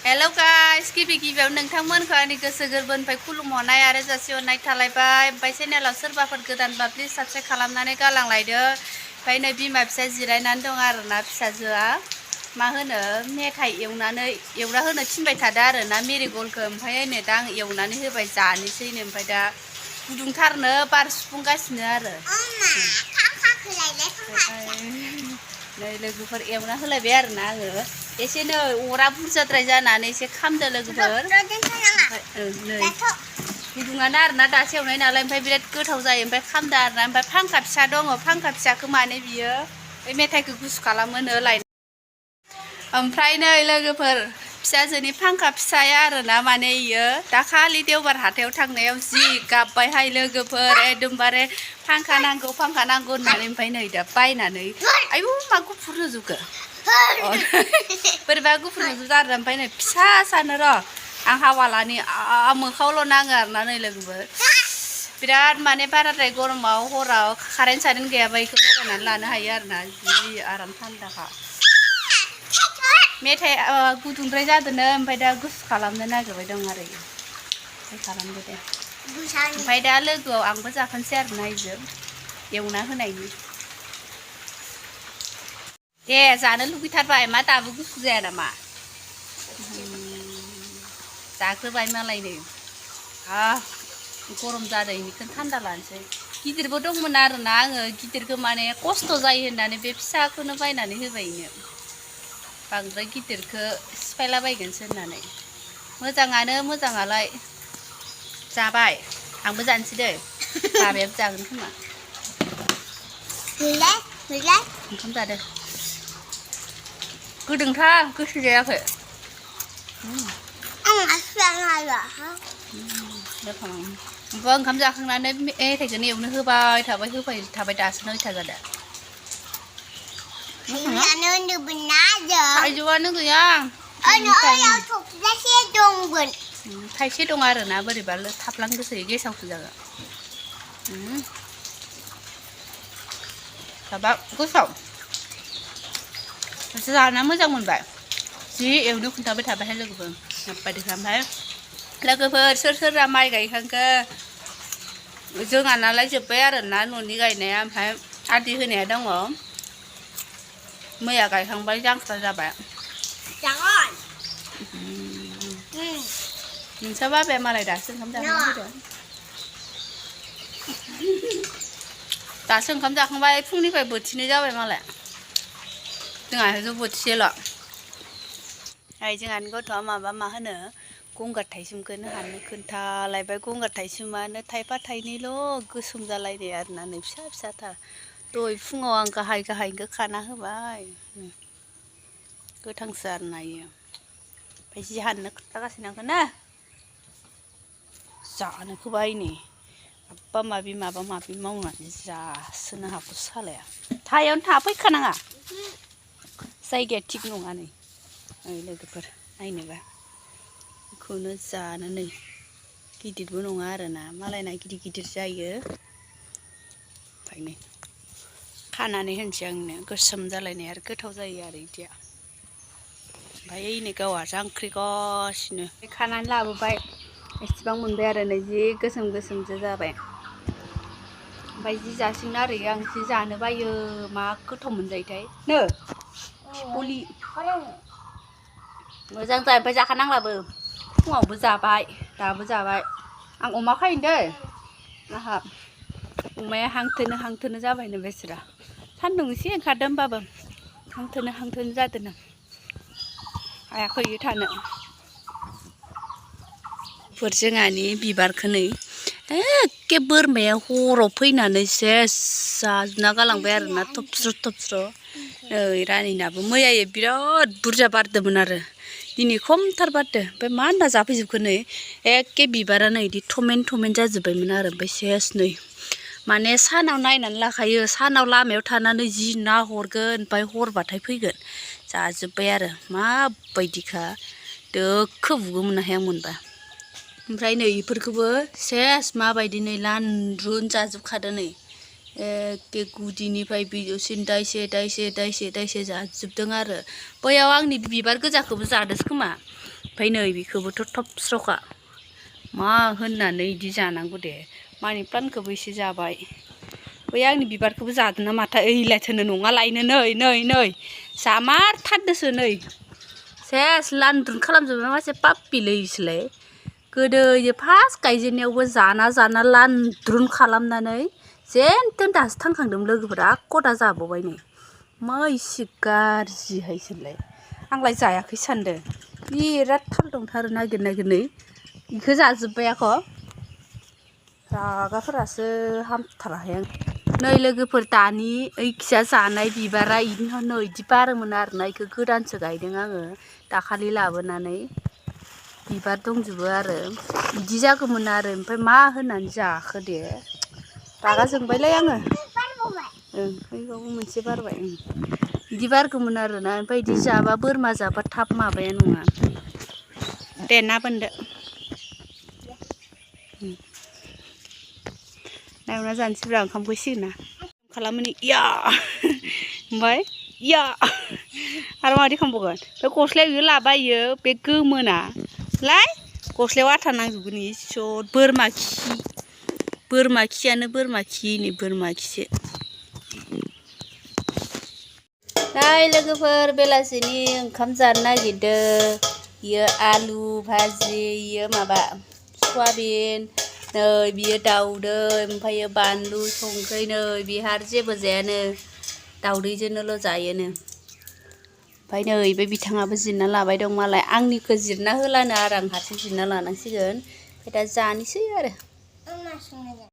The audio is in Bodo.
Hello guys, गिबियाव नोंथांमोनखौ आंनि गोसो गोरबोनिफ्राय खुलुमहरनाय आरो जासिहरनाय थालायबाय। ओमफ्राय चेनेलाव सोरबाफोर गोदानबा प्लिज साबस्क्राइब खालामनानै गालांलायदो। ओमफ्राय नै बिमा फिसा जिरायनानै दं आरोना फिसाजोआ मा होनो मेथाइ एवना होनो थिनबाय थादो आरोना मेरिगल्डखौ। ओमफ्राय नै दा आं एवनानै होबाय जानोसैनो। ओमफ्राय दा गुदुंथारनो बार सुफुंगासिनो आरो नै लोगोफोर एवना होलायबाय आरोना आङो एसेनो अरा बुरजाद्राय जानानै एसे खामदो लोगोफोर। नै गुदुङानो आरोना दासो एवनाय नालाय ओमफ्राय बिराद गोथाव जायो। ओमफ्राय खामदो आरोना ओमफ्य फांखा फिसा दङ, फांखा फिसाखौ माने बियो बे मेथाइखौ गुसु खालामोनो लाय। ओमफ्राय नै लोगोफोर फिसाजोनि फांखा फिसाया आरोना माने इयो दाखालि देवबार हाथायाव थांनायाव जि गाबबायहाय लोगोफोर एकदमबारे फांखा नांगौ होननानै। ओमफ्राय नै दा बायनानै आयु मा गुफुर नुजोबखो बोरैबा गुफुर नुजोबदो आरो। ओमफ्राय नै फिसा सानो र' आं हावा लानि मोखाङावल' नाङो आरोना नै लोगोफोर बिराद माने बाराद्राय गरमाव हराव कारेन्ट गैयाबा बेखौ लगायनानै लानो हायो आरोना जि आराम थान्दाखा। मेथाइ गुदुंद्राय जादोंनो ओमफ्राय दा गुसु खालामनो नागिरबाय दं आरो खालामदो दे। ओमफ्राय दा लोगोआव आंबो जाफानोसै आरोना इजों एवना होनायनि। दे जानो लुगैथारबाय मा दाबो गुसु जाया नामा? जाग्रोबाय मालायनो गरम जादों बेखौनो थान्दा लानोसै। गिदिरबो दंमोन आरोना आङो गिदिरखौ माने खस्थ' जायो होननानै बे फिसाखौनो बायनानै होबाय इनो। बांद्राय गिदिरखौ सिफायलाबायगोनसो होननानै। मोजाङालाय जाबाय आंबो जानोसै दै बाबायाबो जागोन खोमा। ओंखाम जादो गोदोंथार गोसो जायाखै। ओंखाम जाखांनानै मेथाइखौनो एवनो होबाय थाबाय दासो 9था जादों। थाइजौआनो गैया थाइसे दं आरोना बोरैबा थाफ्लांदोसो गेसावसो जागोन। माबा गोसाव जाना मोजां मोनबाय जि एवनो खोन्थाबाय थाबायहाय लोगोफोर माबायदिखा। ओमफ्राय लोगोफोर सोर माइ गायखांखो? जोंहा नालाय जोब्बाय आरोना न'नि गायनाया। ओमफ्राय आदि होनाया दङ, मैया गायखांबाय जांख्रा जाबाय। नोंसा बाबाया मालाय दासो ओंखाम जाखांना फैदों। दासो ओंखाम जाखांबाय फुंनिफ्राय बोथिनै जाबाय मालाय जोंहाथ' बोथिसेल'। जोंहानि गथ'आ मा होनो गंगार थाइसुमखौनो हाननो खोन्थालायबाय। गंगार थाइसुमानो थाइफा थाइनैल' गोसोम जालायनाय आरोना नै फिसा फिसाथार। दहाय फुङाव आं गाहायखौ खाना होबाय गोथांसो आरोना इयो। ओमफ्राय जि हाननो खोन्थागासिनो आंखौनो जानो होबाय नै माबा माबि मावनानै जासोनो हागौ सालाया। थायावनो था फैखानाङा जायगाया थिग नङा नै लोगोफोर नायनोबा बेखौनो जानो नै गिदिरबो नङा आरोना मालायना गिदिर जायो। ओंखायनो खानानै होनोसै आंनो गोसोम जालायनाय आरो गोथाव जायो आरो बिदिया। ओमफ्राय नै गावहा जांख्रिगासिनो खानानै लाबोबाय एसेबां मोनबाय आरो नै जि गोसोमसो जाबाय। ओमफ्राय जि जासिगोन आरो आं जि जानो बायो मा गोथाव मोनजायोथाय नो थिफलि मोजां जाबाय। ओमफ्राय जाखानांलाबो फुङावबो जाबाय दाबो जाबाय। आं अमा खायनो दै आंहा अमाया हांथोनो जाबायनो बेस्रा सान्दुं एसे ओंखारदों होमबाबो हांथोनो जादों हायाखै थानो। जोंहानि बिबारखौ नै एखे बोरमाया हराव फैनानै सेस जाजोबना गालांबाय आरोना थबस्र'। नै रानिनाबो मैयायै बिराद बुरजा बारदोंमोन आरो दिनै खमथार बारदों। ओमफ्राय मा होनना जाफैजोबखो नै एखे बिबारानो बिदि थमेन जाजोब्बायमोन आरो। ओमफ्राय सेस नै माने सानाव नायनानै लाखायो सानाव लामायाव थानानै जि नाहरगोन ओमफ्राय हरबाथाय फैगोन जाजोब्बाय आरो माबायदिखा दोखो बुगौमोनहाय आं मोनबा। ओमफ्राय नै बेफोरखौबो सेस माबायदि नै लानद्रुन जाजोबखादो नै एखे गुदिनिफ्राय बिजौसिम दाइसे जाजोबदों आरो बैयाव आंनि बिबार गोजाखौबो जादोसो खोमा ओमफ्राय नै बेखौबोथ' थबस्र'खा मा होननानै इदि जानांगौ दे मानि प्लान्टखौबो एसे जाबाय बै आंनि बिबारखौबो जादों ना माथा ओइलायथोनो नङा लायनो नै जामारथारदोसो नै सेस लान्द्रुन खालामजोबना मासे पाप्पिलै इसोरलाय गोदोयो फार्स्ट गायजेननायावबो जाना लान्द्रुन खालामनानै जेनथेन दासो थांखांदों लोगोफोरा दा जाबावबाय नै मा इसे गाज्रिहाय इसोरलाय आंलाय जायाखै सानदों बिराद थाल दंथारो नागिरनै इखौ जाजोब्बाय आख' रागाफोरासो हामथाराहाय आं नै लोगोफोर दानि ओइखिजा जानाय बिबारा नै इदि बारोमोन आरोना इखौ गोदानसो गायदों आङो दाखालि लाबोनानै बिबार दंजोबो आरो इदि जागौमोन आरो ओमफ्राय मा होनानै जाखो दे रागा जोंबायलाय आङो बैयावबो मोनसे बारबाय इदि बारगौमोन आरोना ओमफ्राय इदि जाबा बोरमा जाबा थाब माबाया नङा दे ना बोनदो नायना जानोसैब्रा ओंखामखौ सिगोन ना खालामोनि इया ओमफ्राय इया आरो मादि खालामबावगोन बे गस्लायाव इयो लाबायो बे गोमोना लाय गस्लायाव आथा नांजोबगोन इसर बोरमा खियानो बोरमा खिसो नै लोगोफोर बेलासिनि ओंखाम जानो नागिरदों इयो आलु भाजि इयो माबा सयाबिन नै बियो दाउदै ओमफ्राय बानलु संख्रि नै बिहा जेबो जायानो दाउदैजोंल' जायोनो ओमफ्राय नै बे बिथाङाबो जिरना लाबाय दं मालाय आंनिखौ जिरना होलानो आरो आं हारसिं जिरना लानांसिगोन ओमफ्राय दा जानोसै आरो